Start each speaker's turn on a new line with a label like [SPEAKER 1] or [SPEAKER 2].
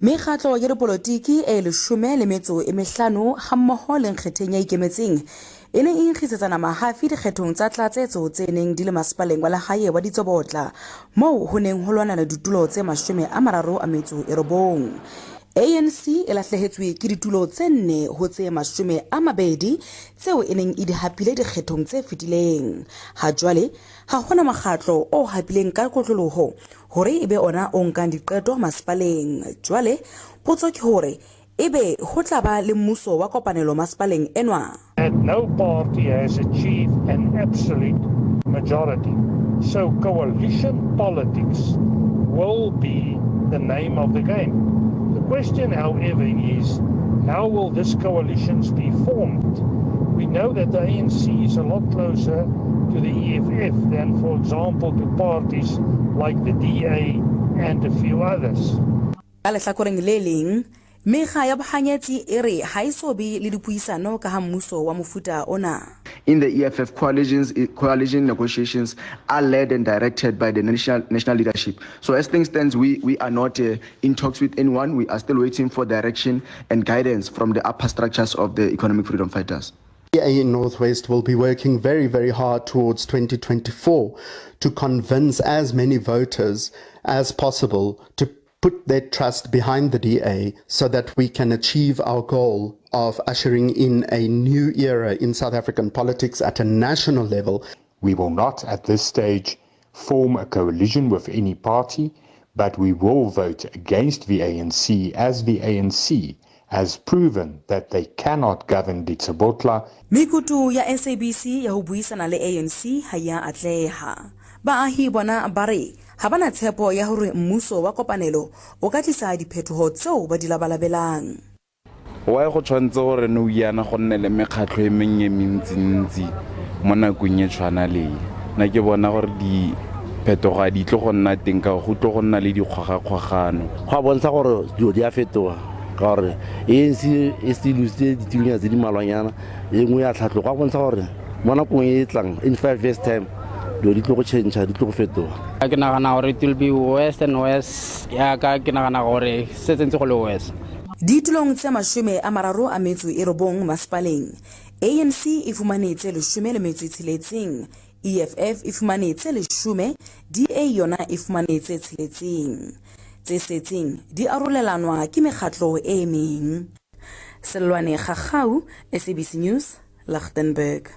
[SPEAKER 1] Mekgatlo ya dipolotiki e leshome le metso e mehlano hammoho le nkgetheng ya ikemetseng e neng e nkgisetsana mahafi dikgethong tsa tlatsetso tse neng di le masepaleng wa lehae wa Ditsobotla moo ho neng ho lwanelwa ditulo tse 39. ANC e lahlehetswe ke ditulo tse nne ho tse 20 tseo e neng e di hapile dikgethong tse fetileng. Ha jwale ha hona mokgatlo o hapileng ka kotloloho hore e be ona o nkang diqeto masepaleng. Jwale potso ke hore ebe ho tla ba le mmuso wa kopanelo masepaleng enwa?
[SPEAKER 2] That no party has achieved an absolute majority, so coalition politics will be the name of the game. The question, however, is how will this coalitions be formed? We know that the ANC is a lot closer to the EFF than, for example, to parties like the DA and a few others.
[SPEAKER 1] Ka lehlakoreng le leng, mekga ya bohanyetsi e re ha e so be le dipuisano ka ha mmuso wa mofuta ona.
[SPEAKER 3] In the EFF, coalitions, coalition negotiations are led and directed by the national, national leadership. So as things stands, we, we are not uh, in talks with anyone. We are still waiting for direction and guidance from the upper structures of the economic freedom fighters.
[SPEAKER 4] DA in Northwest will be working very, very hard towards 2024 to convince as many voters as possible to put their trust behind the DA so that we can achieve our goal of ushering in a new era in South African politics at a national level.
[SPEAKER 5] We will not at this stage form a coalition with any party, but we will vote against the ANC as the ANC has proven that they cannot govern Ditsobotla.
[SPEAKER 1] Mekutu ya SABC ya ho buisana le ANC ha ya atleha. Baahi bona ba re ha ba na tshepo ya hore mmuso wa kopanelo o ka tlisa diphetoho tseo ba di labalabelang.
[SPEAKER 6] Why go tshwanetse gore nou yana go nne le mekgatlho e mennye mentsintsi mo nakong e tshwana le e? Nna ke bona gore diphetogo ga di tlo go nna teng ka gore go tlo go nna le dikgogakgogano.
[SPEAKER 7] Go a bontsha gore dilo di a fetoga ka gore ANC e se e lositse ditilonyana tse di mmalwanyana, e nngwe ya tlhatloga. Go a bontsha gore mo nakong e e tlang, in 5 years time, dilo di tlo go change, di tlo go fetoga.
[SPEAKER 8] Ke nagana gore it will be worse and worse, yaka ke nagana gore se tsentse go le worse.
[SPEAKER 1] Ditulong tse 39 masepaleng, ANC e fumane tse 16, EFF e fumane tse 10, DA yona e fumane tse tsheletseng. Tse setseng di arolelanwa ke mekgatlo e meng. Sellwane Gagau, SABC News, Lichtenburg.